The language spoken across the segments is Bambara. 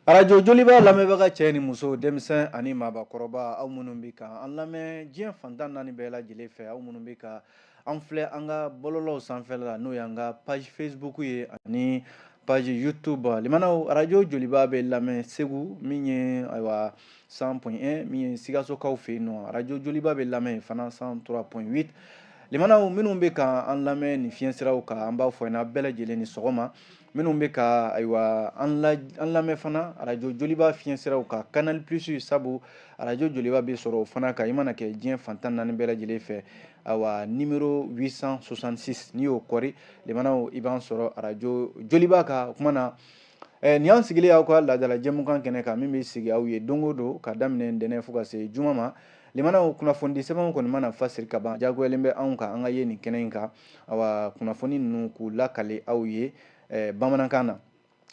Arajo Joliba lamɛnbaga cɛ ni muso, denmisɛn ani maabakɔrɔba, aw minnu bɛ ka an lamɛn diɲɛ fantan naani bɛɛ lajɛlen fɛ, aw minnu bɛ ka an filɛ an ka bɔlɔlɔw sanfɛla la, n'o y'an ka page Facebook ye ani page YouTube. Limanaw, arajo Joliba bɛ lamɛn Segu, min ye ayiwa 100.1, min ye Sikasokaw fɛ yen nɔ. Arajo Joliba bɛ lamɛn fana 103.8. Limanaw, minnu bɛ ka an lamɛn nin fiɲɛ siraw kan, an b'a fɔ ɲɛna bɛɛ lajɛlen ni sɔgɔma. Minnu bɛ ka ayiwa an lamɛn fana arajo Joliba fiɲɛ siraw kan Canal Plus, sabu arajo Joliba bɛ sɔrɔ o fana kan, i mana kɛ diɲɛ fantan naani bɛɛ lajɛlen fɛ, ayiwa numéro 866, n'i y'o kɔri, limanaw, i b'an sɔrɔ arajo Joliba kan. O kuma na, nin y'an sigilen aw ka laadala jɛmukan kɛnɛ kan, min bɛ sigi aw ye don o don ka daminɛ ntɛnɛn fo ka se juma ma. Limanaw, kunnafoni sɛbɛnw kɔni mana fasiri ka ban, jagoyalen bɛ anw kan an ka ye nin kɛnɛ in kan, awa kunnafoni ninnu k'u lakale aw ye bamanankan na.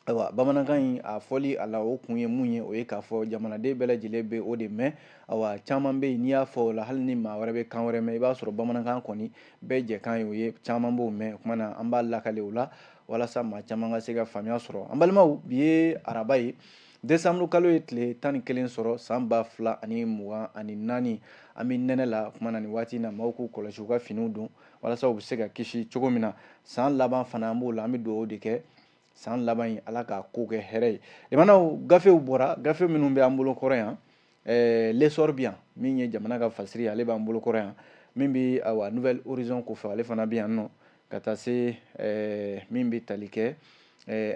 Ayiwa, bamanankan in a fɔli a la, o kun ye mun ye? O ye k'a fɔ jamanaden bɛɛ lajɛlen bɛ o de mɛn. Awa, caman bɛ yen, n'i y'a fɔ o la, hali ni maa wɛrɛ bɛ kan wɛrɛ mɛn, i b'a sɔrɔ bamanankan kɔni bɛɛ jɛkan ye o ye, caman b'o mɛn. O kuma na, an b'a lakale o la walasa maa caman ka se ka faamuya sɔrɔ. An balimaw, bi ye araba ye, desanburu kalo ye tile 11 sɔrɔ, san 2024. An bɛ nɛnɛ la. O kuma na, nin waati in na, maaw k'u kɔlɔsi, u ka finiw don walasa u bɛ se ka kisi cogo min na. San laban fana an b'o la, an bɛ dugawu de kɛ san laban in, Ala k'a ko kɛ hɛrɛ ye. Limanaw, gafew bɔra, gafe minnu bɛ an bolo kɔrɔ yan, L'Essor bɛ yan, min ye jamana ka fasiri ye, ale b'an bolo kɔrɔ yan, min bɛ awa Nouvel Horizon kofɔ, ale fana bɛ yan nɔ, ka taa se min bɛ tali kɛ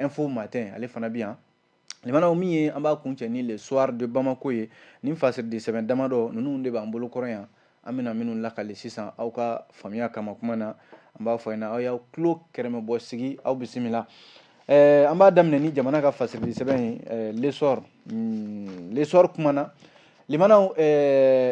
Info Matin, ale fana bɛ yan. Limanaw, min ye an b'a kuncɛ ni Le Soir de Bamako ye. Nin fasiridi sɛbɛn damadɔ ninnu de b'an bolo kɔrɔ yan, an bɛna minnu lakale sisan aw ka faamuya kama. Kuma na, an b'a fɔ ɲɛna, aw y'aw tulo kɛrɛmɛbɔ sigi, aw bisimila. An b'a daminɛ ni jamana ka fasiridi sɛbɛn ye, L'Essor. L'Essor kumana, limanaw,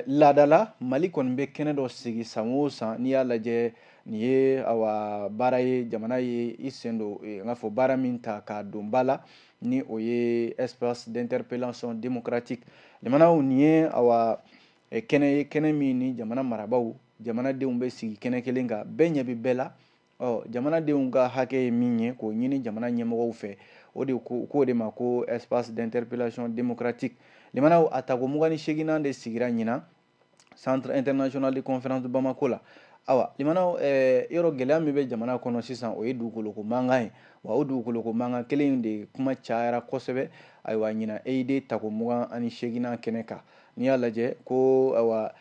laadala Mali kɔni bɛ kɛnɛ dɔ sigi san o san. N'i y'a lajɛ, nin ye awa baara ye, jamana ye i sen don n k'a fɔ baara min ta k'a don ba la, ni o ye espace d'interpellation démocratique. Limanaw, nin ye awa kɛnɛ ye, kɛnɛ min ni jamana marabaaw, jamanadenw bɛ sigi kɛnɛ kelen kan, bɛɛ ɲɛ bɛ bɛɛ la. Ɔ jamanadenw ka hakɛ ye min ye k'o ɲini jamana ɲɛmɔgɔw fɛ, o de ko k'o de ma ko espace d'interpellation démocratique. Limanaw, a tako 28nan de sigira ɲinan Centre international de conférence de Bamako la. Awa limanaw, yɔrɔ gɛlɛya min bɛ jamana kɔnɔ sisan, o ye dugukoloko mankan ye. Wa o dugukoloko mankan kelen in de kuma cayara kosɛbɛ ayiwa ɲinan EID tako 28nan kɛnɛ kan. N'i y'a lajɛ ko ayiwa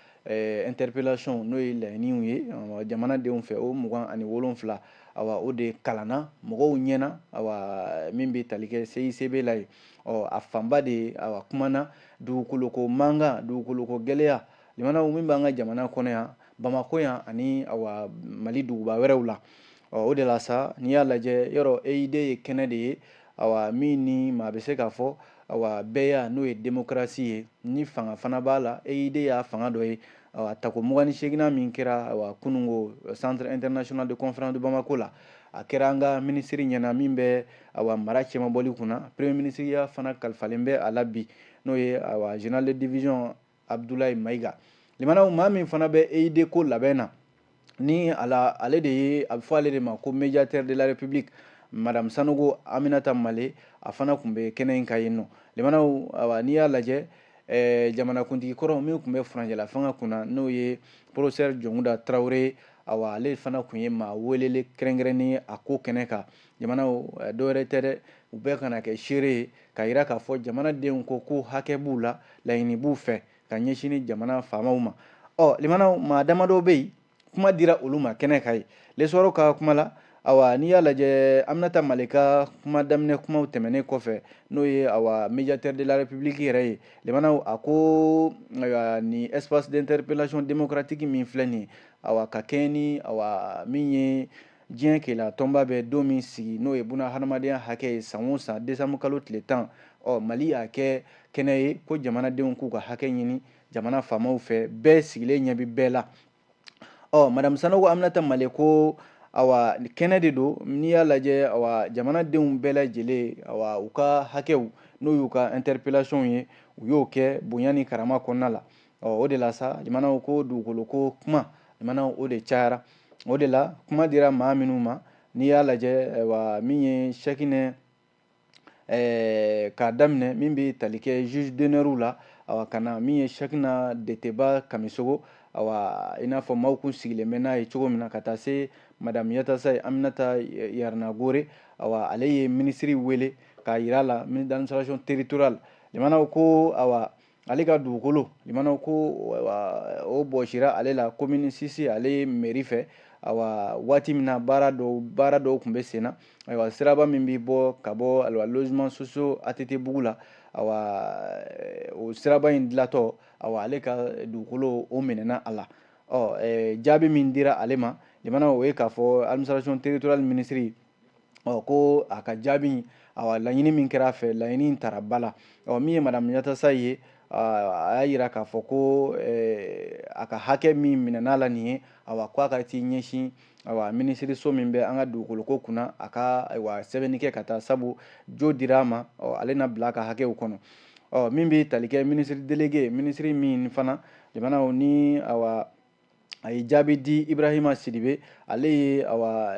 interpellation, n'o ye laɲiniw ye jamanadenw fɛ, o 27, awa o de kalanna mɔgɔw ɲɛna, awa min bɛ tali kɛ CICB la ye. Ɔ a fanba de awa kumana dugukoloko mankan, dugukoloko gɛlɛya, limanaw, min b'an ka jamana kɔnɔ yan, Bamako yan ani awa Mali duguba wɛrɛw la. Ɔ o de la sa, n'i y'a lajɛ, yɔrɔ EID ye kɛnɛ de ye, awa min ni maa bɛ se k'a fɔ awa bɛɛya, n'o ye démocratie ye, ni fanga fana b'a la, EID y'a fanga dɔ ye. Awa tako 28nan min kɛra awa kunungo Centre international de conférence de Bamako la, a kɛra an ka minisiri ɲɛna, min bɛ awa mara cɛmabɔli kunna, premier ministre ya fana kalifalen bɛ a la bi, n'o ye awa général de division Abdoulaye Maïga. Limanaw, maa min fana bɛ EID ko labɛn na, ni ala ale de ye, a bɛ fɔ ale de ma ko médiateur de la République, madame Sanogo Aminata Male, a fana tun bɛ kɛnɛ in kan yen nɔ. Limanaw, awa n'i y'a lajɛ, jamanakuntigi kɔrɔ min tun bɛ furancɛla fanga kunna, n'o ye professeur Jɔnkunda Tarawele, awa ale fana tun ye maa welele kɛrɛnkɛrɛnnen ye a ko kɛnɛ kan. Jamanaw, dɔwɛrɛ tɛ dɛ, u bɛɛ kana kɛ seere ye ka yira k'a fɔ jamanadenw ko hakɛ b'u la, laɲini b'u fɛ ka ɲɛsin ni jamana faamaw ma. Ɔ limanaw, maa damadɔ bɛ yen, kuma dira olu ma kɛnɛ kan ye. L'Essor ka kuma la, awa n'i y'a lajɛ, Aminata Male ka kuma daminɛ kumaw tɛmɛnen kɔfɛ, n'o ye awa médiateur de la République yɛrɛ ye, limanaw, a ko ayiwa ni espace d'interpellation démocratique min filɛ nin ye, awa ka kɛɲɛ ni awa min ye diɲɛ keleya tɔnba bɛ don min sigi, n'o ye buna hadamadenya hakɛ ye, san o san décembre kalo tile 10, ɔ Mali y'a kɛ kɛnɛ ye ko jamanadenw k'u ka hakɛ ɲini jamana faamaw fɛ, bɛɛ sigilen ɲɛ bɛ bɛɛ la. Ɔ madame Sanogo Aminata Male ko awa kɛnɛ de don, n'i y'a lajɛ, awa jamanadenw bɛɛ lajɛlen, awa u ka hakɛw, n'o y'u ka interpellation ye, u y'o kɛ bonya ni karama kɔnɔna la. Ɔ o de la sa, limanaw, ko dugukolo ko kuma, limanaw, o de cayara. O de la kuma dira maa minnu ma, n'i y'a lajɛ, ayiwa min ye Sɛkinɛ K'a daminɛ min bɛ tali kɛ juge d'honneur la, awa, ka na min ye Cheickna Deteba Kamisogo, awa, i n'a fɔ maaw kun sigilen bɛ n'a ye cogo min na, ka taa se madame Yatasayi Aminata Yaranagore, awa, ale ye minisiri wele k'a yira la, ministre d'administration territoriale, limanaw ko, awa, ale ka dugukolo, limanaw ko o bɔsira ale la commune 6, ale mairie fɛ, awa, waati min na baara dɔw tun bɛ sen na, ayiwa, siraba min bɛ bɔ ka bɔ, ayiwa, logement sociaux ATT bugu la, awa, o siraba in dilatɔ, awa, ale ka dugukolo o minɛna a la. Ɔ jaabi min dira ale ma, limanaw, o ye k'a fɔ administration territoriale ministre, ɔ, ko a ka jaabi, awa, laɲini min kɛra a fɛ, laɲini in tara ba la. Ɔ, min ye madame Yatasayi ye, a y'a yira k'a fɔ ko a ka hakɛ min minɛna la nin ye, awa, ko a ka t'i ɲɛsin, awa, minisiriso min bɛ an ka dugukoloko kunna, a ka, ayiwa, sɛbɛnni kɛ ka taa, sabu jo dira a ma. Ɔ, ale na bila a ka hakɛw kɔnɔ. Ɔ, min bɛ tali kɛ ministre délégué, minisiri min fana, jamanaw ni, awa, a ye jaabi di Ibrahima Sidibe, ale ye, awa,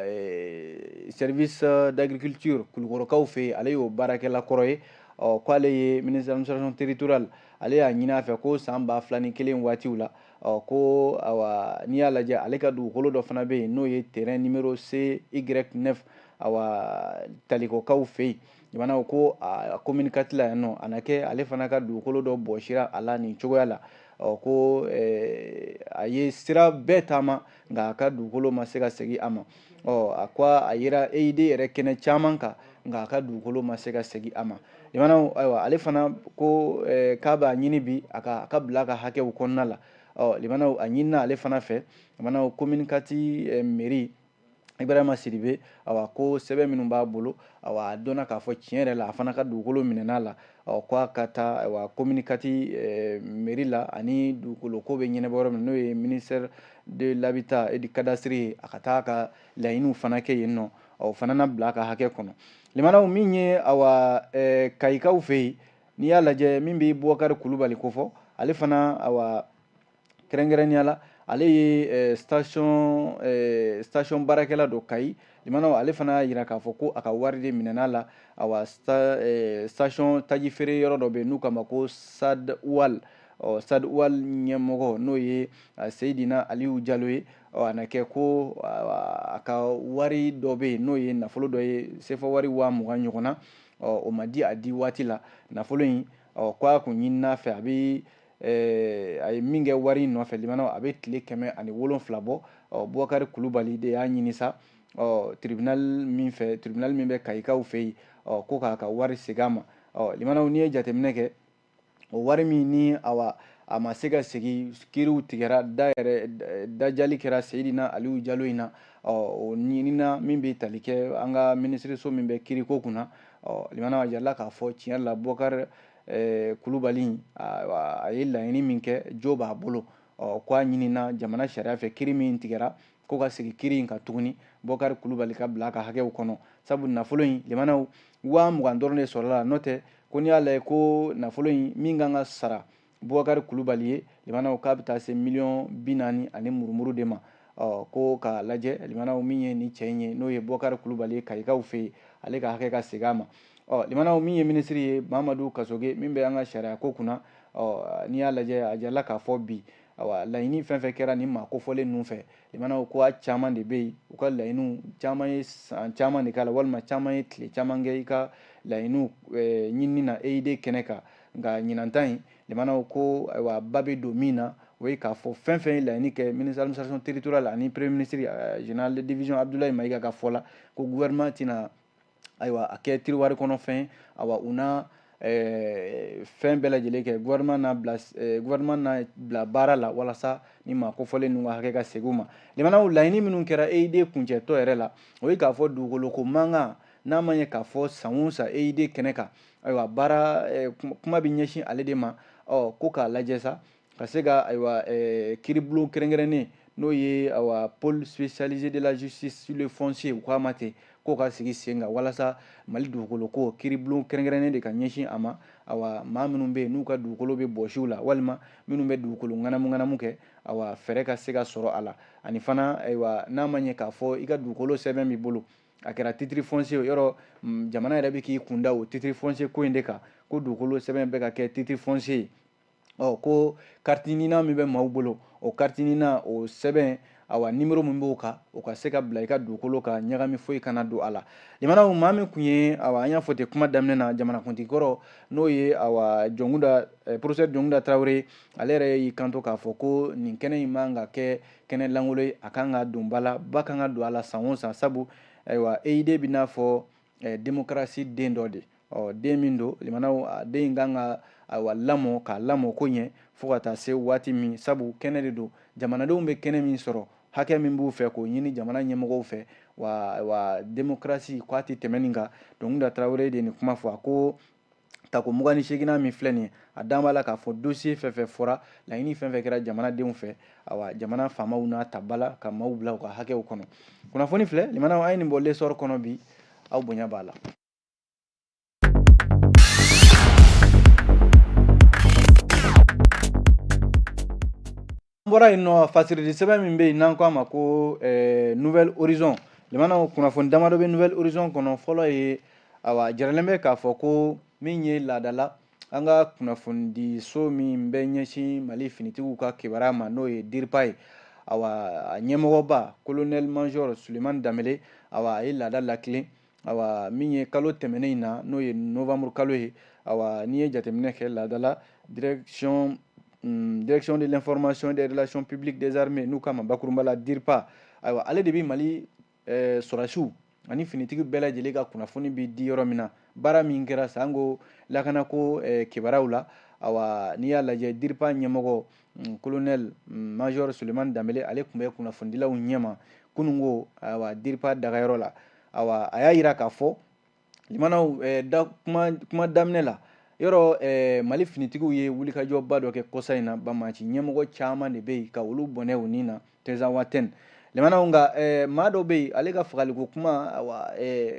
service d'agriculture Kulukɔrɔkaw fɛ yen, ale y'o baarakɛla kɔrɔ ye. Ɔ, ko ale ye ministre de l'administration territoriale, ale y'a ɲini a fɛ ko san 2001 waatiw la, ɔ, ko, awa, n'i y'a lajɛ, ale ka dugukolo dɔ fana bɛ yen, n'o ye terrain numéro CY9, awa, Talikɔkaw fɛ yen, jamanaw ko a commune 4 la yan nɔ, a na kɛ ale fana ka dugukolo dɔ bɔsira a la nin cogoya la. Ɔ, ko a ye sira bɛɛ taama, nka a ka dugukolo ma se ka segin a ma. Ɔ, a ko a yera EID yɛrɛ kɛnɛ caman kan, nka a ka dugukolo ma se ka segin a ma. Jamanaw, ayiwa, ale fana ko k'a b'a ɲini bi a ka bila a ka hakɛw kɔnɔna la. Ɔ, limanaw, a ɲinina ale fana fɛ, limanaw, commune 4 mairie, Ibrahima Sidibe, awa, ko sɛbɛn minnu b'a bolo, awa, a dɔnna k'a fɔ tiɲɛ yɛrɛ la, a fana ka dugukolo minɛna la. Ɔ, ko a ka taa, ayiwa, commune 4 mairie la, ani dugukolo ko bɛ ɲɛnabɔ yɔrɔ min, n'o ye ministère de l'habitat et du cadastre ye, a ka taa a ka laɲiniw fana kɛ yen nɔ. Ɔ, fana na bila a ka hakɛ kɔnɔ. Limanaw, min ye, awa, Kayikaw fɛ yen, n'i y'a lajɛ, min bɛ Bubakari Kulubali kofɔ, ale fana, awa, kɛrɛnkɛrɛnnenya la, ale ye station baarakɛla dɔ Kayi. Limanaw, ale fana y'a yira k'a fɔ ko a ka wari de minɛna la, awa, station taji feere yɔrɔ dɔ bɛ yen n'u k'a ma ko Sad Oual. Ɔ, Sad Oual ɲɛmɔgɔ, n'o ye Seyidina Aliyu Jalo ye, ɔ, a na kɛ ko a ka wari dɔ bɛ yen, n'o ye nafolo dɔ ye, sefa wari 20,000 ɲɔgɔn na. Ɔ, o ma di a di waati la nafolo in. Ɔ, ko a kun ɲinina fɛ, a bɛ a ye min kɛ wari in nɔfɛ, limanaw, a bɛ tile 107 bɔ. Ɔ, Bubakari Kulubali de y'a ɲini sa, ɔ, tribunal min fɛ, tribunal min bɛ Kayikaw fɛ yen, ɔ, ko k'a ka wari segin a ma. Ɔ, limanaw, n'i ye jateminɛ kɛ, o wari min ni, awa, a ma se ka segin, kiiriw tigɛra, da yɛrɛ dajali kɛra Seyidina Aliyu Jalo in na. Ɔ, o ɲinina min bɛ tali kɛ an ka minisiriso min bɛ kiiriko kunna. Ɔ, limanaw, a jirala k'a fɔ tiɲɛ la, Bubakari Kulubali, a ye laɲini min kɛ, jo b'a bolo. Ɔ, ko a ɲinina jamana sariya fɛ, kiiri min tigɛra, ko ka segin kiiri in kan tuguni, Bubakari Kulubali ka bila a ka hakɛw kɔnɔ, sabu nafolo in, limanaw, 20,000 dɔrɔn de sɔrɔla la. N'o tɛ, ko n'i y'a lajɛ, ko nafolo in min kan ka sara Bubakari Kulubali ye, limanaw, k'a bɛ taa se miliyɔn 40 ani murumuru de ma. Ɔ, ko k'a lajɛ, limanaw, min ye nin cɛ in ye, n'o ye Bubakari Kulubali ye Kayikaw fɛ yen, ale ka hakɛ ka segin a ma. Ɔ, limanaw, min ye minisiri ye, Mamadu Kasoge, min bɛ an ka sariya ko kunna, ɔ, n'i y'a lajɛ, a jirala k'a fɔ bi, awa, laɲini fɛn fɛn kɛra nin maa kofɔlen ninnu fɛ, limanaw, ko a caman de bɛ yen, u ka laɲiniw caman ye san caman de k'a la, walima caman ye tile caman kɛ i ka laɲiniw ɲinini na EID kɛnɛ kan. Nka ɲinan ta in, limanaw, ko, ayiwa, ba bɛ don min na, o ye k'a fɔ fɛn fɛn ye laɲini kɛ ministre administration territoriale ani premier ministre, général de division Abdoulaye Maïga ka fɔ la, ko gouvernement tɛna, ayiwa, a kɛ tiroir kɔnɔ fɛn. Awa, u na fɛn bɛɛ lajɛlen kɛ, gouvernement na bila baara la walasa ni maa kofɔlen ninnu ka hakɛ ka segin u ma. Limanaw, laɲini minnu kɛra EID kuncɛtɔ yɛrɛ la, o ye k'a fɔ dugukolo ko mankan n'a ma ɲɛ k'a fɔ san o san EID kɛnɛ kan, ayiwa, baara kuma bɛ ɲɛsin ale de ma. Ɔ, ko k'a lajɛ sa, ka se ka, ayiwa, kiiribulon kɛrɛnkɛrɛnnen, n'o ye, ayiwa, pôle spécialisé de la justice sur le foncier, u k'a ma ten, k'o ka sigi sen kan walasa Mali dugukolo ko kiiribulon kɛrɛnkɛrɛnnen de ka ɲɛsin a ma. Awa, maa minnu bɛ yen n'u ka dugukolo bɛ bɔsiw la, walima minnu bɛ dugukolo ŋanamu ŋanamu kɛ, awa, fɛɛrɛ ka se ka sɔrɔ a la. Ani fana, ayiwa, n'a ma ɲɛ k'a fɔ i ka dugukolo sɛbɛn b'i bolo. A kɛra titre foncier yɔrɔ, jamana yɛrɛ bɛ k'i kunda o titre foncier ko in de kan, ko dugukolo sɛbɛn bɛ ka kɛ titre foncier ye. Ɔ ko carte NINA min bɛ maaw bolo, o carte NINA o sɛbɛn, awa numéro min b'o kan, o ka se ka bila i ka dugukolo kan, ɲagami foyi kana don a la. Limanaw, maa min kun ye, awa an y'a fɔ ten kuma daminɛ na, jamanakuntigi kɔrɔ n'o ye awa Jɔnkunda, professeur Jɔnkunda Tarawele, ale yɛrɛ y'i kanto k'a fɔ ko nin kɛnɛ in man ka kɛ kɛnɛ lankolon ye, a kan ka don ba la, ba kan ka don a la san o san, sabu ayiwa EID bɛ n'a fɔ démocratie den dɔ de. Ɔ den min don, limanaw, a den in kan ka ayiwa lamɔ, k'a lamɔ ko ɲɛ fo ka taa se waati min, sabu kɛnɛ de don, jamanadenw bɛ kɛnɛ min sɔrɔ, hakɛ min b'u fɛ k'o ɲini jamana ɲɛmɔgɔw fɛ, wa démocratie k'a tɛ tɛmɛ nin kan. Jɔnkunda Tarawele de ye nin kuma fɔ. A ko tako 28nan min filɛ nin ye, a dan b'a la k'a fɔ dossier fɛn fɛn fɔra, laɲini fɛn fɛn kɛra jamanadenw fɛ, awa jamana faamaw n'a ta ba la ka maaw bila u ka hakɛw kɔnɔ. Kunnafoni filɛ, limanaw, an ye nin bɔ L'Essor kɔnɔ bi, aw bonya b'a la. An bɔra yen nɔ, fasirili sɛbɛn min bɛ yen n'an ko a ma ko Nouvel Horizon, limanaw, kunnafoni damadɔ bɛ Nouvel Horizon kɔnɔ. Fɔlɔ ye, awa jiralen bɛ k'a fɔ ko min ye laadala an ka kunnafonidiso min bɛ ɲɛsin Mali finitigiw ka kibaruya ma, n'o ye DIRPA ye, awa a ɲɛmɔgɔba colonel major Sulemani Danbele, awa a ye laada latilen, awa min ye kalo tɛmɛnen in na, n'o ye novembre kalo ye. Awa n'i ye jateminɛ kɛ, laadala direction de l'information et des relations publiques des armées, n'u k'a ma bakurunba la DIRPA, ayiwa ale de bɛ Mali sɔrɔdasiw ani finitigi bɛɛ lajɛlen ka kunnafoni bɛ di yɔrɔ min na, baara min kɛra sango lakanako kibaruyaw la. Awa n'i y'a lajɛ, DIRPA ɲɛmɔgɔ colonel major Sulemani Danbele, ale tun bɛ kunnafonidilaw ɲɛma kununko, ayiwa DIRPA dagayɔrɔ la. Awa a y'a yira k'a fɔ, limanaw, da kuma daminɛ la yɔrɔ, Mali finitigiw ye wulikajɔba dɔ kɛ kɔsa in na, banbaanci ɲɛmɔgɔ caman de bɛ yen ka olu bɔnɛ u ni na Tinzawatɛn, limanaw. Nka maa dɔ bɛ yen, ale ka fagaliko kuma, awa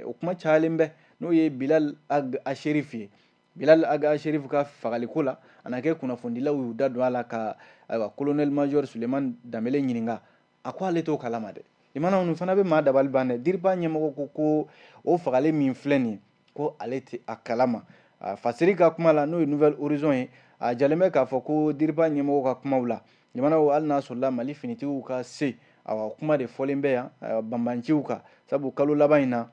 o kuma cayalen bɛ, n'o ye Bilal Ag Acherif ye. Bilal Ag Acherif ka fagaliko la, a na kɛ kunnafonidilaw y'u da don a la ka ayiwa colonel major Sulemani Danbele ɲininka, a ko ale t'o kalama dɛ. Limanaw, nin fana bɛ maa dabali ban dɛ. DIRPA ɲɛmɔgɔ ko o fagali min filɛ nin ye, ko ale tɛ a kalama. Fasiri ka kuma la, n'o ye Nouvel Horizon ye, a jalen bɛ k'a fɔ ko DIRPA ɲɛmɔgɔ ka kumaw la, limanaw, hali n'a sɔrɔla Mali finitigiw ka se, awa kuma de fɔlen bɛ yan banbanciw kan, sabu kalo laban in na,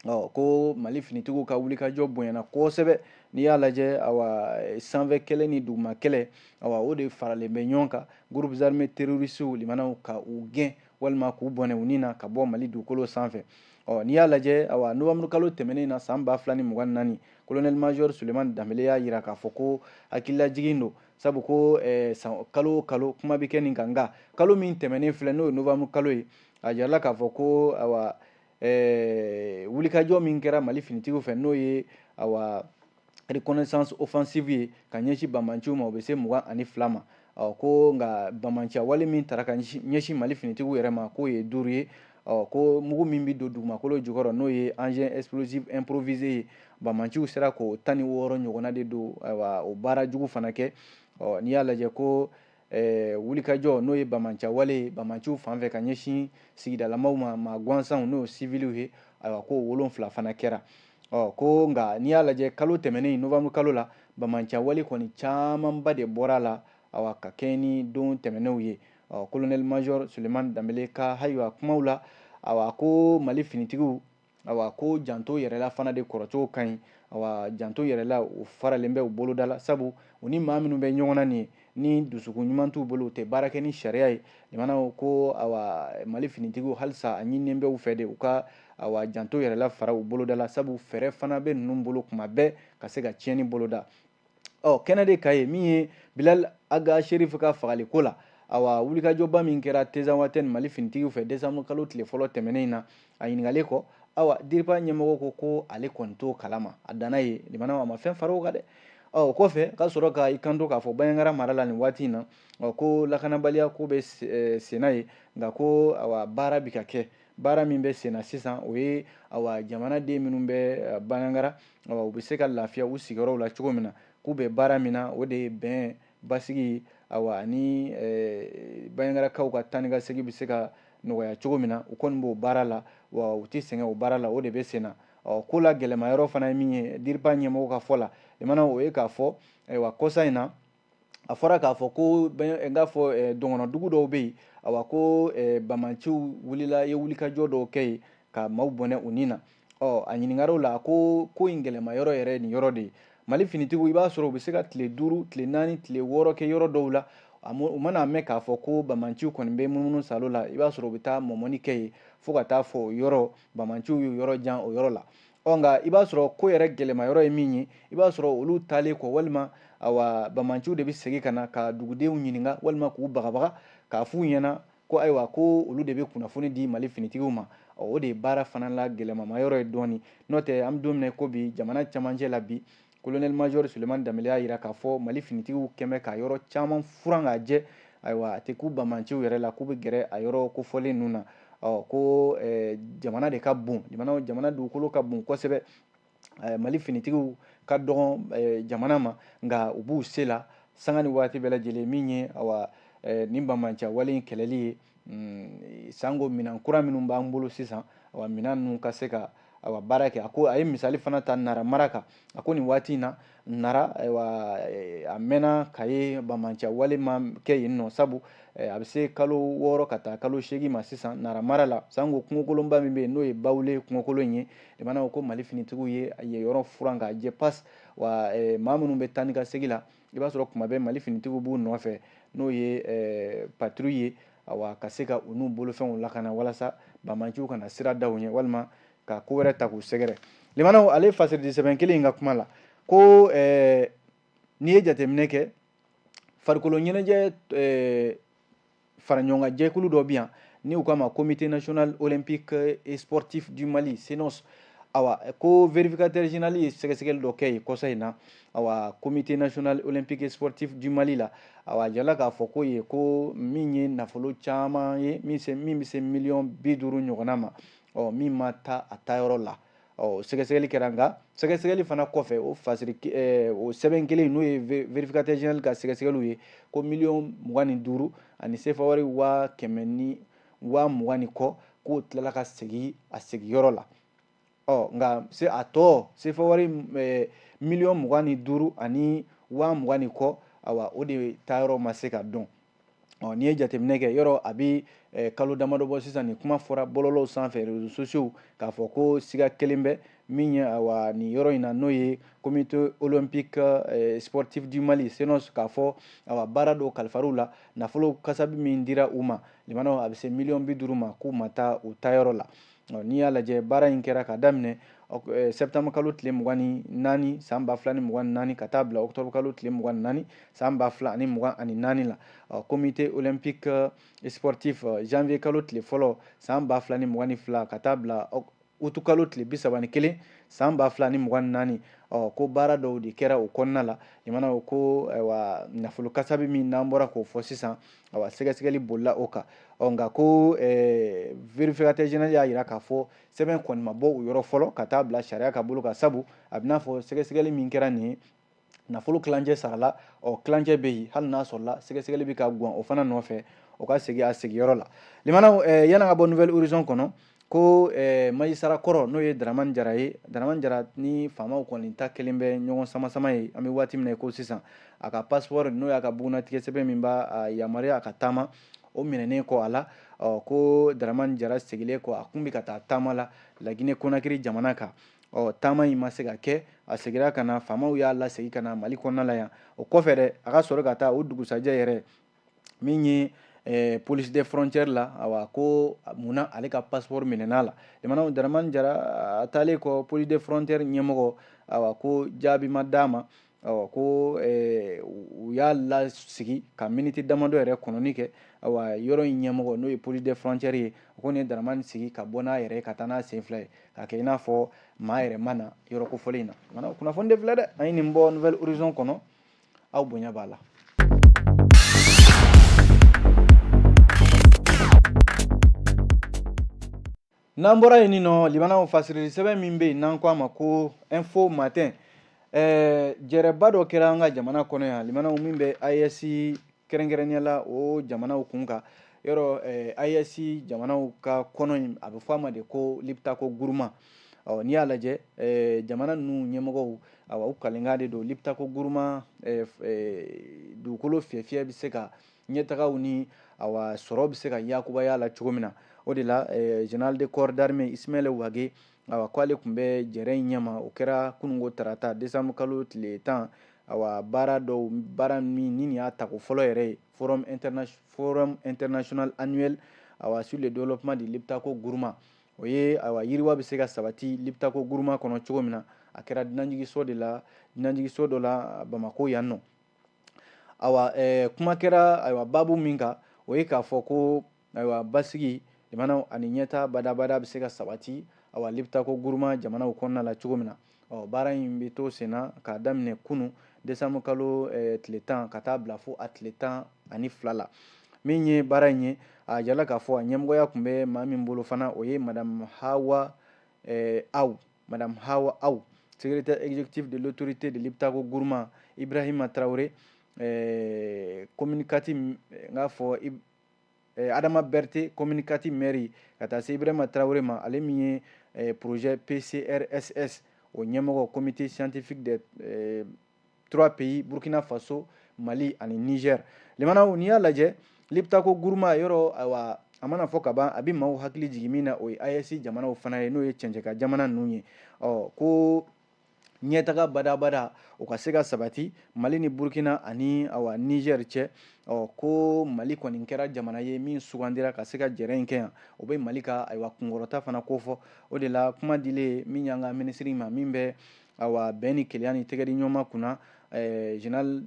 ɔ ko Mali finitigiw ka wulikajɔ bonyana kosɛbɛ. N'i y'a lajɛ, awa sanfɛ kɛlɛ ni duguma kɛlɛ, awa o de faralen bɛ ɲɔgɔn kan, groupes armés terroristes, limanaw, ka u gɛn walima k'u bɔnɛ u ni na ka bɔ Mali dugukolo sanfɛ. Ɔ n'i y'a lajɛ, awa novembre kalo tɛmɛnen na san 2024, colonel major Sulemani Danbele y'a yira k'a fɔ ko hakililajigin don, sabu ko san kalo o kalo kuma bɛ kɛ nin kan, nka kalo min tɛmɛnen filɛ, n'o ye novembre kalo ye, a jirala k'a fɔ ko awa wulikajɔ min kɛra Mali finitigiw fɛ, n'o ye awa reconnaissance offensive ye ka ɲɛsin banbanciw ma, o bɛ se 22 ma. Ɔ ko nka banbanciya wale min tara ka ɲɛsin Mali finitigiw yɛrɛ ma, k'o ye 5 ye. Ɔ ko mugu min bɛ don dugumakolo jukɔrɔ, n'o ye engin explosif improvisé ye, banbanciw sera k'o 16 ɲɔgɔnna de don, ayiwa o baara jugu fana kɛ. Ɔ n'i y'a lajɛ ko wulikajɔ, n'o ye banbanciya wale ye banbanciw fan fɛ ka ɲɛsin sigidalamaw ma, maa gansanw, n'o ye siviliw ye, ayiwa ko 7 fana kɛra. Ɔ ko nka n'i y'a lajɛ kalo tɛmɛnen, novembre kalo la, banbanciya wale kɔni camanba de bɔra a la, awa ka kɛɲɛ ni don tɛmɛnenw ye. Ɔ colonel major Sulemani Danbele ka ayiwa kumaw la, awa ko Mali finitigiw, awa ko janto yɛrɛla fana de kɔrɔcogo ka ɲi, awa janto yɛrɛla o faralen bɛ u boloda la, sabu u ni maa minnu bɛ ɲɔgɔn na nin ye, ni dusukun ɲuman t'u bolo, u tɛ baara kɛ ni sariya ye. Limanaw, ko awa Mali finitigiw halisa a ɲininen bɛ u fɛ de u ka awa janto yɛrɛla fara u boloda la, sabu fɛɛrɛ fana bɛ ninnu bolo kuma bɛɛ ka se ka tiɲɛni boloda. Ɔ kɛnɛ de ka ye min ye Bilal Ag Acherif ka fagaliko la, awa wulikajɔba min kɛra Tinzawatɛn Mali finitigiw fɛ décembre kalo tile fɔlɔ tɛmɛnen in na, a ɲininkalen kɔ, awa DIRPA ɲɛmɔgɔ ko ale kɔni t'o kalama, a danna ye. Limanaw, a ma fɛn fara o kan dɛ. Ɔ o kɔfɛ ka sɔrɔ ka i kanto k'a fɔ Banjagara mara la nin waati in na, ɔ ko lakanabaliya ko bɛ senna ye, nka ko awa baara bɛ ka kɛ. Baara min bɛ senna sisan, o ye awa jamanaden minnu bɛ Banjagara, awa u bɛ se ka lafiya u sigiyɔrɔw la cogo min na, k'u bɛ baara min na, o de ye bɛn, basigi, awa ani Banjagarakaw ka taa ni ka segin bɛ se ka nɔgɔya cogo min na, u kɔni b'o baara la, wa u tɛ sɛgɛn o baara la, o de bɛ sen na. Ɔ, ko la gɛlɛma yɔrɔ fana ye min ye DIRPA ɲɛmɔgɔ ka fɔ la, limanaw, o ye k'a fɔ ayiwa kɔsa in na, a fɔra k'a fɔ ko n k'a fɔ dɔgɔnɔdugu dɔw bɛ yen, awa ko bamanciw wulila, ye wulikajɔ dɔw kɛ yen ka maaw bɔnɛ u ni na. Ɔ, a ɲininkara o la ko ko in gɛlɛma yɔrɔ yɛrɛ ye nin yɔrɔ de ye. Mali finitigiw, i b'a sɔrɔ u bɛ se ka tile 5, tile 4, tile 6 kɛ yɔrɔ dɔw la. U mana mɛn k'a fɔ ko bamanciw kɔni bɛ munumunu salo la, i b'a sɔrɔ u bɛ taa mɔmɔni kɛ yen fo ka taa fɔ o yɔrɔ bamanciw y'u yɔrɔ jan o yɔrɔ la. Ɔ, nka i b'a sɔrɔ ko yɛrɛ gɛlɛma yɔrɔ ye min ye, i b'a sɔrɔ olu taalen kɔ, walima awa bamanciw de bɛ segin ka na ka dugudenw ɲininka walima k'u bagabaga k'a f'u ɲɛna ko ayiwa ko olu de bɛ kunnafoni di Mali finitigiw ma. O de ye baara fana la gɛlɛmama yɔrɔ ye dɔɔni. N'o tɛ, an bɛ don min na ko bi, jamana camancɛ la bi, colonel major Sulemani Danbele y'a jira k'a fɔ Mali finitigiw kɛn bɛ ka yɔrɔ caman furan k'a jɛ. Ayiwa, a tɛ k'u bamanciw yɛrɛ la k'u bɛ gɛrɛ a yɔrɔ kofɔlen ninnu na. Ɔ, ko jamana de ka bon, jamana dugukolo ka bon kosɛbɛ, Mali finitigiw ka dɔgɔn jamana ma, nka u b'u se la sanga ni waati bɛɛ lajɛlen min ye awa nin bamanciya wale in kɛlɛli ye. Sango minɛn kura minnu b'an bolo sisan, awa minɛn ninnu ka se ka awa baara kɛ. A ko a ye misali fana ta Nara mara kan. A ko nin waati in na Nara, ayiwa, a mɛnna ka ye bamanciya wale ma kɛ yen nɔ, sabu a bɛ se kalo 6 ka taa kalo 8 ma sisan Nara mara la, sango kungokolonba min bɛ yen n'o ye Bawule kungokolon ye. Limanaw, ko Mali finitigiw ye yen yɔrɔ furan k'a jɛ pas. Wa maa minnu bɛ taa ni ka segin la, i b'a sɔrɔ kuma bɛɛ Mali finitigiw b'u nɔfɛ, n'o ye patrouille ye, awa ka se ka u n'u bolofɛnw lakana walasa bamanciw kana sira da u ɲɛ walima ka ko wɛrɛ ta k'u sɛgɛrɛ. Limanaw, ale fasiridi sɛbɛn kelen in ka kuma la ko n'i ye jateminɛ kɛ, farikolo ɲɛnajɛ faraɲɔgɔnkan jɛkulu dɔ bɛ yan ni u k'a ma Comité national olympique et sportif du Mali, CNOS. Awa ko vérificateur général ye sɛgɛsɛgɛli dɔ kɛ yen kɔsa in na, awa Comité national olympique et sportif du Mali la. Awa a jirala k'a fɔ ko ye ko min ye nafolo caman ye, min bɛ se miliyɔn 50 ɲɔgɔnna ma, ɔ min ma taa a taayɔrɔ la. Ɔ, sɛgɛsɛgɛli kɛra, nka sɛgɛsɛgɛli fana kɔfɛ, o fasiri o sɛbɛn kelen n'o ye vérificateur général ka sɛgɛsɛgɛliw ye, ko miliyɔn 25 ani sefa wari 100 ni 20 000 ni kɔ, k'o tilala ka segin a segiyɔrɔ la. Ɔ, nka se a tɔ sefa wari miliyɔn 25 ani 20 000 ni kɔ, awa o de taayɔrɔ ma se ka dɔn. Ɔ, n'i ye jateminɛ kɛ, yɔrɔ a bɛ kalo damadɔ bɔ sisan, nin kuma fɔra bɔlɔlɔw sanfɛ, réseaux sociaux, k'a fɔ ko siga kelen bɛ min ye awa nin yɔrɔ in na, n'o ye Comité olympique sportif du Mali, CNOS, k'a fɔ awa baara dɔw kalifar'u la, nafolo kasabi min dira u ma, limanaw, a bɛ se miliyɔn 50 ma, k'u ma taa u taayɔrɔ la. N'i y'a lajɛ, baara in kɛra ka daminɛ septembre kalo tile 24 san 2024 ka taa bila octobre kalo tile 24 san 2024 la. Comité olympique sportif, janvier kalo tile fɔlɔ san 2022 ka taa bila août kalo tile 31 san 2024, ɔ ko baara dɔw de kɛra o kɔnɔna la. Limanaw, ko ayiwa nafolo kasabi min n'an bɔra k'o fɔ sisan, awa sɛgɛsɛgɛli bolila o kan. Ɔ, nka ko vérificateur général y'a jira k'a fɔ sɛbɛn kɔni ma bɔ o yɔrɔ fɔlɔ ka taa bila sariya ka bolo kan, sabu a bɛ n'a fɔ sɛgɛsɛgɛli min kɛra nin ye, nafolo kilancɛ sarala, ɔ kilancɛ bɛ yen, hali n'a sɔrɔla sɛgɛsɛgɛli bɛ ka gan o fana nɔfɛ, o ka segin a sigiyɔrɔ la. Limanaw, yan'an ka bɔ Nouvel Horizon kɔnɔ, ko magistrat kɔrɔ n'o ye Dramane Jara ye, Dramane Jara ni faamaw kɔni ta kelen bɛ ɲɔgɔn sama-sama ye an bɛ waati min na ko sisan. A ka passeport, n'o y'a ka bugunnatigɛ sɛbɛn min b'a yamaruya a ka taama, o minɛnen kɔ a la, ɔ ko Dramane Jara seginnen kɔ, a kun bɛ ka taa taama la Laginɛ Konakiri jamana kan. Ɔ, taama in ma se ka kɛ, a seginna ka na, faamaw y'a lasegin ka na Mali kɔnɔna la yan. O kɔfɛ dɛ, a ka sɔrɔ ka taa o dugusajɛ yɛrɛ min ye police des frontières la, awa ko munna ale ka passeport minɛna la. Limanaw, Dramane Jara a taalen kɔ police des frontières ɲɛmɔgɔ, awa ko jaabi ma d'a ma. Awa ko u y'a lasigi ka miniti damadɔ yɛrɛ kɔnɔni kɛ. Awa yɔrɔ in ɲɛmɔgɔ, n'o ye police des frontières ye, o ko nin ye Dramane sigi ka bɔ n'a yɛrɛ ye ka taa n'a sen fila ye, k'a kɛ i n'a fɔ maa yɛrɛ ma na yɔrɔ kofɔlen in na. Limanaw, kunnafoni de filɛ dɛ, an ye nin bɔ Nouvel Horizon kɔnɔ, aw bonya b'a la. N'an bɔra yen nɔ, limanaw, fasirili sɛbɛn min bɛ yen n'an ko a ma ko Info Matin, jɛrɛba dɔ kɛra an ka jamana kɔnɔ yan, limanaw, min bɛ AES kɛrɛnkɛrɛnnenya la o jamanaw kun kan. Yɔrɔ AES jamanaw ka kɔnɔ in, a bɛ fɔ a ma de ko Liptako Gourma. Ɔ, n'i y'a lajɛ, jamana ninnu ɲɛmɔgɔw, awa, u kalenkan de don Liptako Gourma dugukolo fiyɛ bɛ se ka ɲɛtagaw ni, awa, sɔrɔ bɛ se ka yakubaya la cogo min na. O de la, général de corps d'armée Ismaël Wagué, awa, k'ale tun bɛ jɛrɛ in ɲɛma. O kɛra kununko tarata, décembre kalo tile 10. Awa, baara dɔw, baara min ni nin y'a tako fɔlɔ yɛrɛ ye, forum international annuel, awa, sur le développement du Liptako Gourma, o ye, awa, yiriwa bɛ se ka sabati Liptako Gourma kɔnɔ cogo min na. A kɛra dunanjiginso de la, dunanjiginso dɔ la Bamako yan nɔ. Awa, kuma kɛra, ayiwa, baabu min kan, o ye k'a fɔ ko, ayiwa, basigi jamanaw ani ɲɛta badabada bɛ se ka sabati, awa, Liptako Gourma jamanaw kɔnɔna la cogo min na. Ɔ, baara in bɛ to sen na k'a daminɛ kunu décembre kalo tile 10 ka taa bila fo a tile 12 la. Min ye baara in ye, a jirala k'a fɔ a ɲɛmɔgɔya tun bɛ maa min bolo fana, o ye Madame Hawa Aw, secrétaire exécutif de l'autorité de Liptako Gourma, Ibrahima Traoré, commune 4, n k'a fɔ Adama Berté, commune 4 maire, ka taa se Ibrahima Traoré ma, ale min ye projet PCRSS o ɲɛmɔgɔ, comité scientifique des trois pays, Burkina Faso, Mali ani Niger. Limanaw, n'i y'a lajɛ, Liptako Gourma yɔrɔ, ayiwa, a mana fɔ ka ban, a bɛ maaw hakili jigin min na, o ye AES jamanaw fana ye, n'o ye cɛncɛnka jamana ninnu ye. Ɔ, ko ɲɛtaga badabada o ka se ka sabati Mali ni Burkina ani, awa, Niger cɛ. Ɔ, ko Mali kɔni kɛra jamana ye min sugandira ka se ka jɛrɛ in kɛ yan, o bɛ Mali ka, ayiwa, kunkɔrɔta fana kofɔ. O de la, kuma dilen min y'an ka minisiri ma, min bɛ, awa, bɛn ni kelenya ni tɛgɛdi ɲɔgɔnma kunna, général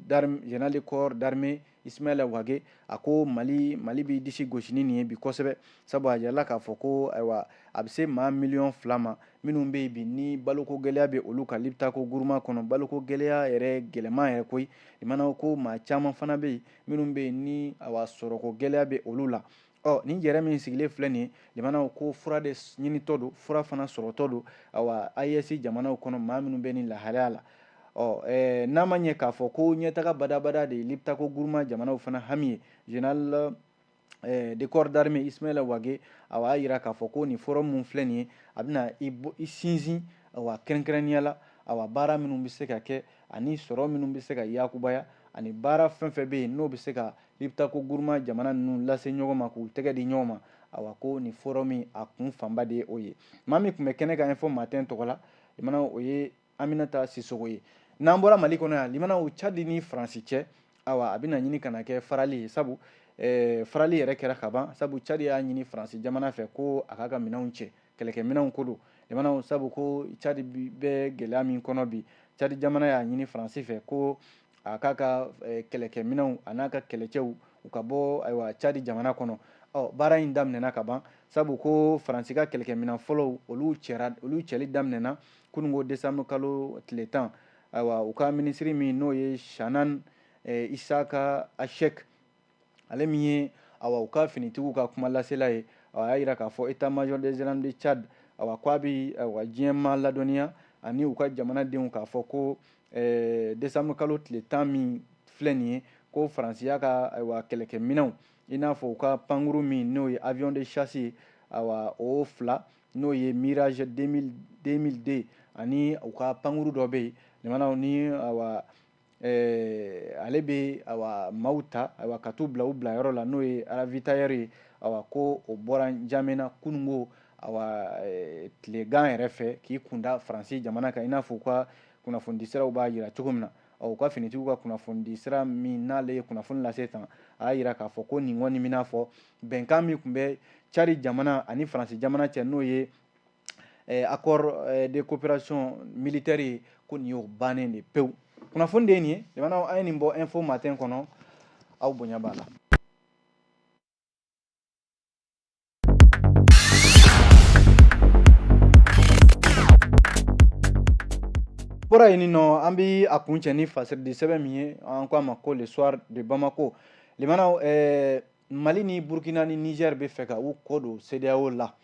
de corps d'armée Ismaël Wagué, a ko Mali b'i disi gosi ni nin ye bi kosɛbɛ, sabu a jirala k'a fɔ ko, ayiwa, a bɛ se maa 2 miliyɔn ma minnu bɛ yen bi ni baloko gɛlɛya bɛ olu kan Liptako Gourma kɔnɔ, baloko gɛlɛya yɛrɛ gɛlɛman yɛrɛ koyi. Limanaw, ko maa caman fana bɛ yen minnu bɛ yen ni, awa, sɔrɔko gɛlɛya bɛ olu la. Ɔ, nin jɛrɛ min sigilen filɛ nin ye, limanaw, ko fura de ɲinitɔ don, fura fana sɔrɔtɔ don, awa, AES jamanaw kɔnɔ, maa minnu bɛ nin lahalaya la. Ɔ, n'a ma ɲɛ k'a fɔ ko ɲɛtaga badabada de ye Liptako Gourma jamanaw fana hami ye, général de corps d'armée Ismaël Wagué, awa, y'a yira k'a fɔ ko nin forum mun filɛ nin ye, a bɛna i sinsin, awa, kɛrɛnkɛrɛnnenya la, awa, baara minnu bɛ se ka kɛ ani sɔrɔ minnu bɛ se ka yakubaya ani baara fɛn fɛn bɛ yen n'o bɛ se ka Liptako Gourma jamana ninnu lase ɲɔgɔn ma k'u tɛgɛ di ɲɔgɔn ma. Awa, ko nin forum a kun fanba de ye o ye. Maa min tun bɛ kɛnɛ kan Info Matin tɔgɔ la, limanaw, o ye Aminata Sisoko ye. N'an bɔra Mali kɔnɔ yan, limanaw, Tchad ni Faransi cɛ, awa, a bɛna ɲini ka na kɛ farali ye, sabu farali yɛrɛ kɛra ka ban, sabu Tchad y'a ɲini Faransi jamana fɛ ko a k'a ka minɛnw cɛ, kɛlɛkɛminɛnw ko don, limanaw, sabu ko Tchad bɛ gɛlɛya min kɔnɔ bi, Tchad jamana y'a ɲini Faransi fɛ ko a k'a ka kɛlɛkɛminɛnw a n'a ka kɛlɛcɛw u ka bɔ, ayiwa, Tchad jamana kɔnɔ. Ɔ, baara in daminɛna ka ban, sabu ko Faransi ka kɛlɛkɛminɛn fɔlɔw, olu cɛra, olu cɛli daminɛna kununko décembre kalo tile 10. Ayiwa, u ka minisiri min n'o ye Shanan Isaka Ashek, ale min ye, awa, u ka finitigiw ka kuma lasela ye, awa, a y'a yira k'a fɔ état major des armées de Tchad, awa, k'a bi, awa, diɲɛ ma ladɔnniya ani u ka jamanadenw k'a fɔ ko décembre kalo tile 10 min filɛ nin ye, ko Faransi y'a ka, ayiwa, kɛlɛkɛminɛnw, i n'a fɔ u ka pankuru min n'o ye avion de chasse ye, awa, o fila, n'o ye Mirage 2000D, ani u ka pankuru dɔ bɛ yen, limanaw, ni, awa, ale bɛ, awa, maaw ta, ayiwa, ka t'u bila u bilayɔrɔ la, n'o ye ravitailleur ye, awa, ko o bɔra N'Djamena kununko, awa, tilegan yɛrɛ fɛ k'i kunda Faransi jamana kan, i n'a fɔ u ka kunnafonidisiraw b'a yira cogo min na. Ɔ, u ka finitigiw ka kunnafonidisira min n'ale ye kunnafoni lase tan, a y'a yira k'a fɔ ko nin kɔni bɛna fɔ bɛnkan min tun bɛ Tchad jamana ani Faransi jamana cɛ, n'o ye accord de coopération militaire ye, ko nin y'o bannen de pewu. Kunnafoni de ye nin ye, jamana, an ye nin bɔ Info Matin kɔnɔ, aw bonya b'a la. Bɔra yen nɔ, an bɛ a kuncɛ ni fasiridi sɛbɛn min ye, an ko a ma ko Le Soir de Bamako. Limanaw, Mali ni Burkina ni Niger bɛ fɛ ka u kɔ don CEDEAO la.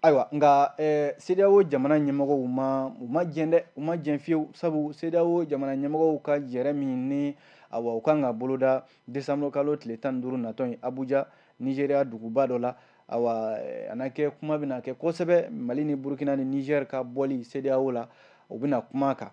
Ayiwa, nka CEDEAO jamana ɲɛmɔgɔw ma, u ma jɛn dɛ, u ma jɛn fiyewu, sabu CEDEAO jamana ɲɛmɔgɔw ka jɛrɛ min ni, awa, u kan ka boloda décembre kalo tile 15 natɔ in Abuja. Nizeriya duguba dɔ la. Awa, a na kɛ kuma bɛna kɛ kosɛbɛ Mali ni Burukina ni Niger ka bɔli CEDEAO la, u bɛna kuma kan.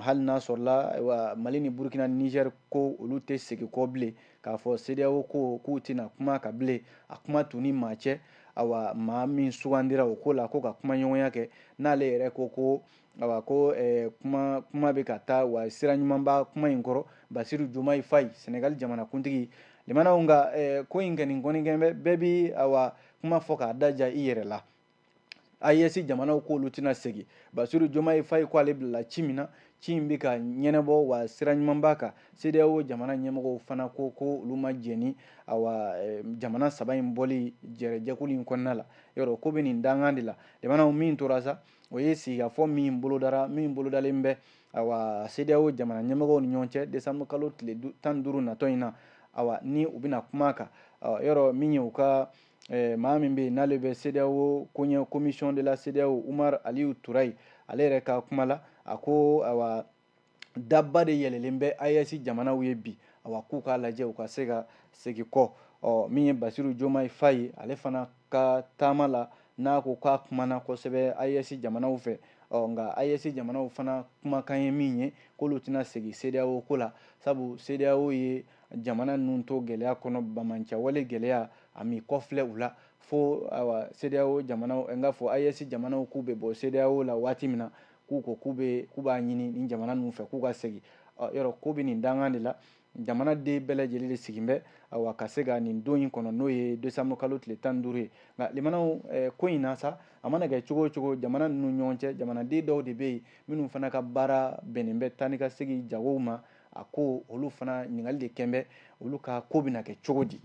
Hali n'a sɔrɔla, ayiwa, Mali ni Burukina ni Niger ko olu tɛ segin kɔ bilen k'a fɔ CEDEAO ko k'u tɛna kuma kan bilen, a kuma t'u ni maa cɛ. Awa, maa min sugandira o ko la ko ka kumaɲɔgɔnya kɛ, n'ale yɛrɛ ko ko awa ko kuma bɛ ka taa wa sira ɲuman b'a kuma in kɔrɔ, Basiru Jomayi Fayi, Senegali jamanakuntigi. Limanaw, nka ko in kɔni kɔni kɛn bɛ bɛɛ bi, awa, kuma fɔ k'a daja i yɛrɛ la. AES jamanaw k'olu tɛna segin. Basiru Jomayi Fayi ko ale bilala ci min na, ci in bɛ ka ɲɛnabɔ wa sira ɲuman b'a kan. CEDEAO jamana ɲɛmɔgɔw fana ko ko olu ma jɛn ni, awa, jamana saba in bɔli jɛrɛjɛkulu in kɔnɔna la. Yɔrɔ ko bɛ nin dankan de la. Jamanaw, min tora sa, o ye sigikafɔ min bolodara, min bolodalen bɛ, awa, CEDEAO jamana ɲɛmɔgɔw ni ɲɔgɔn cɛ décembre kalo tile 15 natɔ in na, awa, ni u bɛna kuma kan. Yɔrɔ min ye u ka maa min bɛ yen n'ale bɛ CEDEAO koɲɛ, commission de la CEDEAO, Umar Aliyu Turayi, ale yɛrɛ ka kuma la, a ko, awa, daba de yɛlɛlen bɛ AES jamanaw ye bi, awa, k'u k'a lajɛ u ka se ka segin kɔ. Ɔ, min ye Basiru Jomayi Fayi, ale fana ka taama la, n'a ko k'a kumana kosɛbɛ AES jamanaw fɛ. Ɔ, nka AES jamanaw fana kumakan ye min ye, k'olu tɛna segin CEDEAO ko la, sabu CEDEAO ye jamana ninnu to gɛlɛya kɔnɔ, bamancɛwale gɛlɛya, a m'i kɔfilɛ u la fo, awa, CEDEAO jamanaw, n k'a fɔ AES jamanaw k'u bɛ bɔ CEDEAO la waati min na, k'u ko k'u b'a ɲini nin jamana ninnu fɛ k'u ka segin. Ɔ, yɔrɔ ko bɛ nin dankan de la. Jamanaden bɛɛ lajɛlen de sigin bɛ, awa, ka se ka nin don in kɔnɔ, n'o ye décembre kalo tile 15 ye. Nka limanaw, ko in na sa, a mana kɛ cogo o cogo, jamana ninnu ɲɔgɔn cɛ, jamanaden dɔw de bɛ yen minnu fana ka baara bɛnnen bɛ taa ni ka segin jagow ma. A ko olu fana ɲininkali de kɛn bɛ olu ka ko bɛna kɛ cogo di.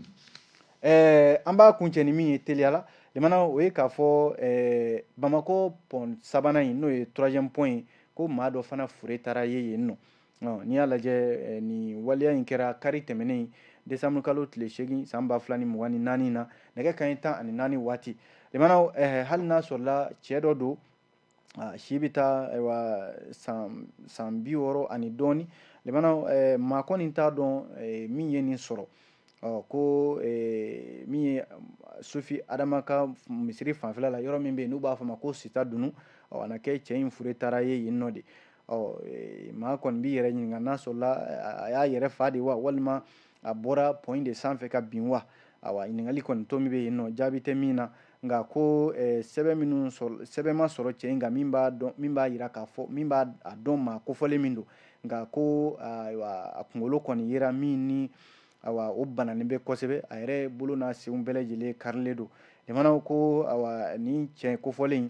An b'a kuncɛ ni min ye teliya la, limanaw, o ye k'a fɔ Bamakɔ pont sabanan in, n'o ye troisième pont ye, ko maa dɔ fana fure taara ye yen nɔ. N'i y'a lajɛ, nin waleya in kɛra kari tɛmɛnen, décembre kalo tile 8 san 2024 na, nɛgɛ kanɲɛ 14 waati. Limanaw, hali n'a sɔrɔla cɛ dɔ don, si bɛ taa, ayiwa, san 60 ani dɔɔni. Limanaw, maa kɔni t'a dɔn min ye nin sɔrɔ. Ɔ, ko min ye Sufi Adama ka misiri fanfɛla la, yɔrɔ min bɛ yen n'u b'a fɔ ma ko Sita Dunu, ɔ, a na kɛ cɛ in fure taara ye yen nɔ de. Ɔ, maa kɔni b'i yɛrɛ ɲininka n'a sɔrɔla a y'a yɛrɛ fa de wa, walima a bɔra pont de sanfɛ ka bin wa. Awa, ɲininkali kɔni to min bɛ yen nɔ, jaabi tɛ min na. Nka ko sɛbɛn minnu sɔrɔ, sɛbɛn ma sɔrɔ cɛ in kan min b'a dɔn, min b'a yira k'a fɔ, min b'a dɔn maa kofɔlen min don. Nka ko, ayiwa, a kunkolo kɔni yera min ni, awa, o bananen bɛ kosɛbɛ, a yɛrɛ bolo n'a senw bɛɛ lajɛlen karilen don. Jamanaw ko, awa, nin cɛ kofɔlen in,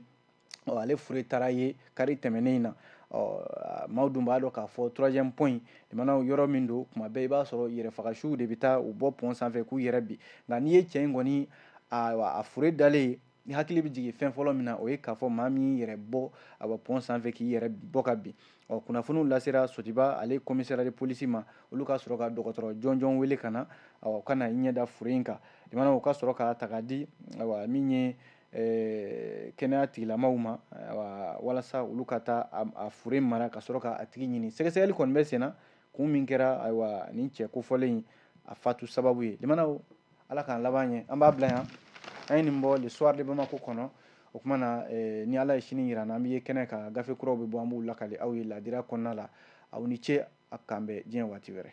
ale fure taara ye kari tɛmɛnen in na. Ɔ, maaw dun b'a dɔn k'a fɔ troisième pont in, jamanaw, yɔrɔ min don, kuma bɛɛ i b'a sɔrɔ yɛrɛfagasuw de bɛ taa u bɔ pont sanfɛ k'u yɛrɛ bin. Nka n'i ye cɛ in kɔni, ayiwa, a fure dalen, ni hakili bɛ jigin fɛn fɔlɔ min na, o ye k'a fɔ maa min yɛrɛ bɔ, awa, pont sanfɛ k'i yɛrɛ bɔ ka bin. Ɔ, kunnafoniw lasera Sotiba ale commissariat de police ma, olu ka sɔrɔ ka dɔgɔtɔrɔ jɔnjɔn wele ka na, awa, u ka na i ɲɛ da fure in kan. Jamanaw, u ka sɔrɔ k'a ta k'a di, awa, min ye kɛnɛya tigilamaw ma, awa, walasa olu ka taa a fure mara ka sɔrɔ k'a tigi ɲini. Sɛgɛsɛgɛli kɔni bɛ sen na, kun min kɛra, ayiwa, nin cɛ kofɔlen in a fatu sababu ye. Limanaw, Ala k'an laban ɲɛ. An b'a bila yan. An ye nin bɔ Le Soir de Bamako kɔnɔ. O tuma na, ni Ala ye sini yira an na, an bɛ ye kɛnɛ kan. Gafe kuraw bɛ bɔ, an b'u lakali aw ye ladira kɔnɔna la. Aw ni ce, a k'an bɛn diɲɛ waati wɛrɛ.